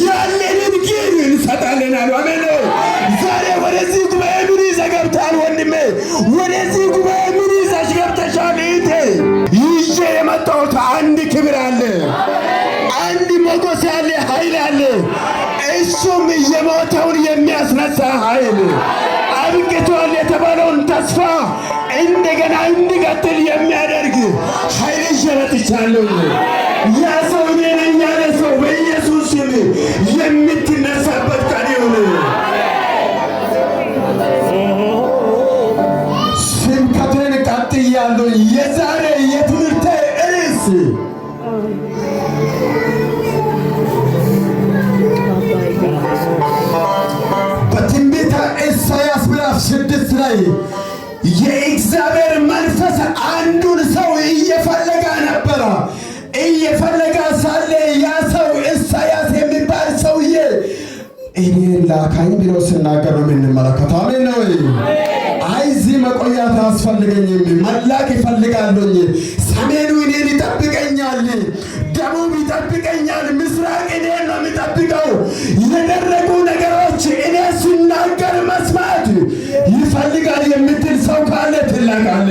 ያለንን ግን እንሰጣለን አሉ። አሜን ነው። ዛሬ ወደዚህ ጉባኤ ምን ይዘህ ገብተሃል ወንድሜ? ወደዚህ ጉባኤ ምን ይዘሽ ገብተሻል እህቴ? ይዤ የመጣሁት አንድ ክብር አለ፣ አንድ ሞገስ ያለ ኃይል አለ። እሱም የሞተውን የሚያስነሳ ኃይል፣ አብቅቷል የተባለውን ተስፋ እንደገና እንዲቀጥል የሚያደርግ ኃይል ይዤ መጥቻለሁ። ያ ሰው እኔ ነኝ ያለ ሰው በኢየሱስ ስም የምትነሳበት ቀን ይሁን። ስብከቴን ቀጥያለሁ። የዛሬ የትምህርቴ ርዕስ በትንቢተ ኢሳይያስ ምዕራፍ 6 ላይ የእግዚአብሔር መንፈስ አንዱን ሰው እየፈለገ ነበረ። እየፈለገ ሳለ ያ ሰው ኢሳይያስ የሚባል ሰውዬ እኔን ላካኝ ብሎ ሲናገር ነው የምንመለከተው። አሜን ነው። አይ እዚህ መቆየት አያስፈልገኝም፣ መላክ ይፈልጋለኝ። ሰሜኑ እኔን ይጠብቀኛል፣ ደቡብ ይጠብቀኛል፣ ምስራቅ እኔን ነው የሚጠብቀው። የደረጉ ነገሮች እኔ ስናገር መስማት ይፈልጋል የምትል ሰው ካለ ትላካለ።